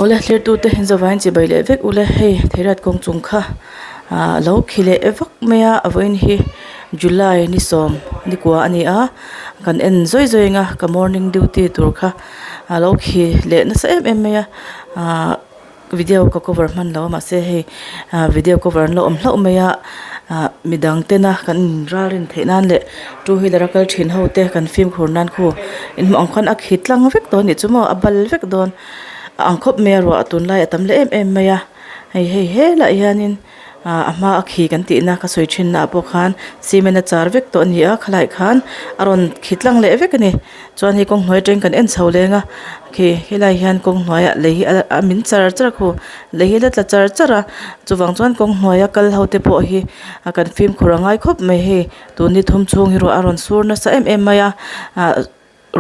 Awle thlir tute zavaiin chibai leh vek ule hei theiriat kawng chung kha ah lo khi leh vak mai a a vawiin hi july ni sawm ni kua a ni a kan en zawi zawi ang a ka morning duty tur kha a lo khi leh nasa em em mai a ah video ka cover hman lo a mahse hei ah video cover an lo awm hlauh mai a ah midang tena kan in ralrin theih nan leh two wheeler a kal thin ho te kan fimkhur nan khu inhmuh ang khuan a khi tlang vek dawn a nih chu maw a bal vek dawn a ang khawp mai a ruah tunlai a tam leh em em mai a hei hei helaiah hianin ah a hma a khi kan tih na ka sawi thin naah pawh khan cement a char vek tawh a ni a khalaiah khan a rawn khi tlang leh vek a ni chuan hei kawng hnuai atangin kan en chho leng a khi helaiah hian kawng hnuaiah lei hi a min char char a khu lei hi a la tla char char a chuvang chuan kawng hnuaia kal ho te pawh hi a kan fimkhur a ngai khawp mai hei tun ni thum chhung hi ruah a rawn sur nasa em em mai a ah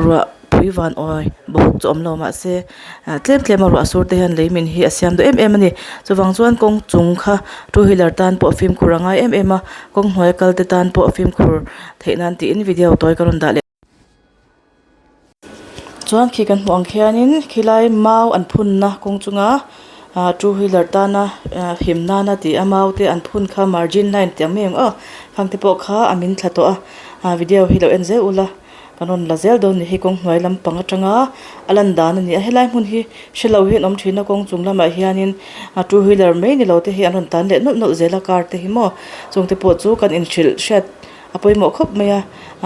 ruah pui van awi bawk chu awm lo mahse ah tlem tlem a ruah sur te hian lei min hi a siam duh em em a ni chuvang chuan kawng chung kha two wheeler tan pawh fimkhur a ngai em em a kawng hnuai a kal te tan pawh fimkhur theih nan tiin video tawi ka rawn dah leh. Chuan khi kan hmuh ang khianin khilai mau an phunna kawng chunga ah two wheeler tana ah him nana tih a mau te an phun kha margin line tih ang mai ang aw khang te pawh kha a min thla tawh a ah video hi lo en zel ula kan rawn la zel dawn a ni hei kawng hnuai lampang atanga a lan dan a ni a helai hmun hi hrelo hi an awm thin a kawng chung lamah hianin ah two wheeler mai ni lo te hi an rawn tan leh nawlh nawlh zel a car te hi maw chung te pawh chu kan inhrilh hriat a pawimawh khawp mai a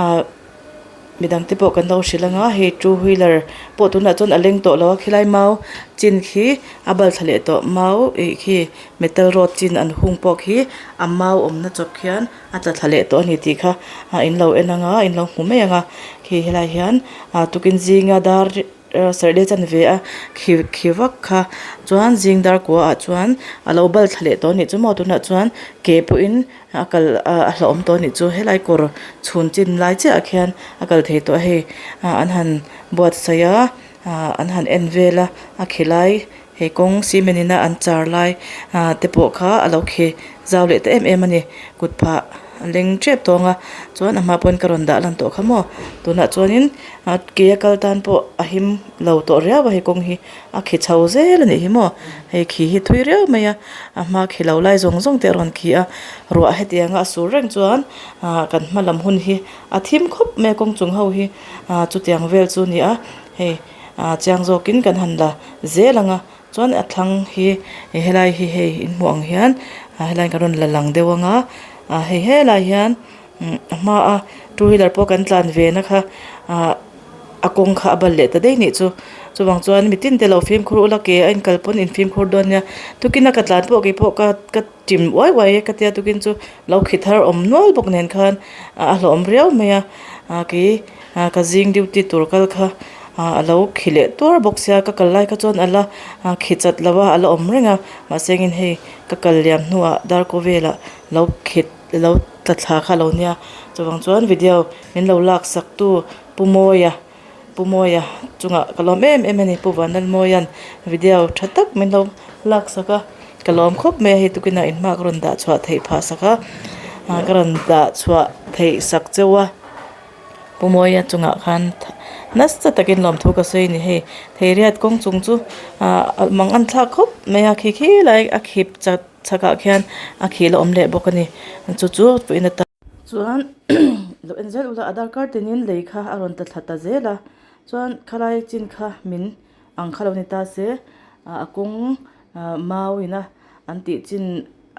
ah. Midang te pawh kan lo hrilh anga hei two wheeler pawh tunah chuan a leng tawh lo a khilai mau chin khi a bal thla leh tawh mau ih khi metal rod chin an hung pawh khi a mau awmna chawp khian a tla thla leh tawh a ni tih kha ah in lo en anga in lo hmu mai ang a khi helaiah hian ah tukin zinga dar sarh leh chanve a khi khi vak kha chuan zing dar kua ah chuan a lo bal thla leh tawh a nih chu maw tunah chuan ke pawhin a kal a hlauhawm tawh a nih chu helai kawr chhun chin lai chiah ah khian a kal thei tawh a hei ah an han buatsaih a ah an han en vel a a khi lai he kawng cement in a an char lai ah te pawh kha a lo khi zau leh ta em em a ni kut phah a leng tep tawng a chuan a hma pawn ka rawn dah lan tawh kha maw tunah chuanin ah ke a kal tan pawh a him lo tawh riau a hei kawng hi a khi chho zel a nih hi maw hei khi hi thui riau mai a a hma khi lo lai zawng zawng te a rawn khi a ruah hetiang a a sur reng chuan ah kan hma lam hun hi a thim khawp mai a kawng chung ho hi ah chutiang vel chu a ni a hei ah chiang zawkin kan han la zel ang a chuan a thlang hi helai hi hei in hmuh ang hian ah helai kan rawn la lang deuh ang a ah hei helai hian a hma a two wheeler pawh kan tlan ve na kha ah a kawng kha a bal leh ta daih nih chu chuvang chuan mitin te lo fimkhur ula ke a inkal pawn in fimkhur dawn nia tukin a ka tlan pawh keipawh ka ka tim uai uai e ka tia tukin chu lo khi thar awm nual bawk nen khan a hlauhawm riau mai a ah kei ah ka zing duty tur kal kha ah a lo khi leh tuar bawk sia ka kal lai kha chuan a la khi chat lo a a la awm reng a mahse engin hei ka kal liam hnuah darkaw velah lo khi lo tla thla kha a lo nia chuvang chuan video min lo lak sak tu Pu Mawia Pu Mawia chungah ka lawm em em a ni Pu Vanlalmawia'n video tha tak min lo lak sak a ka lawm khawp mai a hei tukinah in hma ka rawn dah chhuah theih phah sak a ah ka rawn dah chhuah theih sak cheu a Pu Mawia chungah khan nasa takin lawmthu ka sawi a ni hei theiriat kawng chung chu ah mang an thlak khawp mai a khi khi lai a khip chat chhakah khian a khih la awm leh bawk a ni chu chu vawiin atan chuan lo en zel ula a darkar tinin lei kha a rawn tla thla ta zel a chuan khalai chin kha min ang kha lo ni ta se ah a kawng ah mau ina an tih chin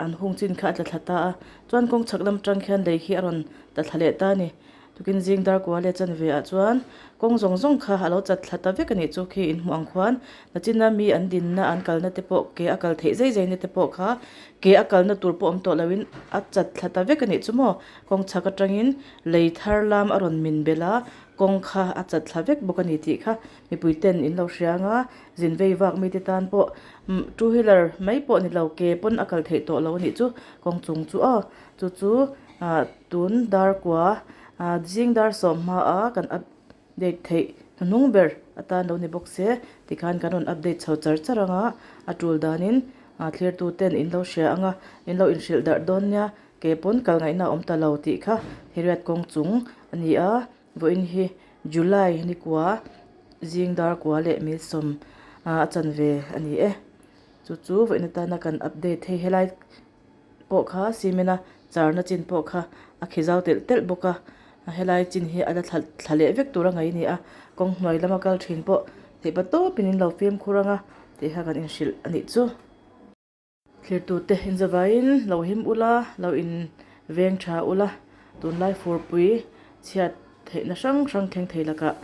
an hung chin kha a tla thla ta a chuan kawng chhak lam atang khian lei khi a rawn tla thla leh ta a ni tukin zing dar kua leh chanve ah chuan kawng zawng zawng kha a lo chat thla ta vek a nih chu khi inhmuh ang khuan nachina mi an dinna an kalna te pawh ke a kal theih zai zai na te pawh kha ke a kalna tur pawh awm tawh loin a chat thla ta vek a nih chu maw kawng chhak atangin lei thar lam a rawn min belh a kawng kha a chat thla vek bawk a ni tih kha mipui ten in lo hria ang a zin vei vak mite tan pawh two wheeler mai pawh ni lo ke pawn a kal theih tawh lo a nih chu kawng chung chu aw chu chu ah tun dar kua ah zing dar sawm hmaah kan update theih hnuhnung ber atan lo ni bawk se tikhan kan rawn update chho char char ang a a tul danin ah thlir tu ten in lo hria ang a in lo inhrilh darh dawn nia ke pawn kal ngaihna a awm ta lo tih kha heriat kawng chung a ni a vawiin hi July ni kua zing dar kua leh mil sawm. Ah a chanve a ni e chu chu vawiin atana kan update hei helai pawh kha cement a charna chin pawh kha a khi zau telh telh bawk a helai chin hi a la thla thla leh vek tur a ngaih a ni a kawng hnuai lama kal thin pawh theih pa tawpin in lo fimkhur ang a tih kha kan inhrilh a nih chu. Thlir tute inzavaiin lo him ula, lo in veng tha ula, tunlai furpui chhiat theihna hrang hrang thleng thei lakah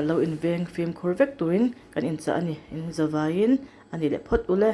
lo in veng fimkhur vek turin kan inchah a ni. Inzavaiin a ni leh phawt ule.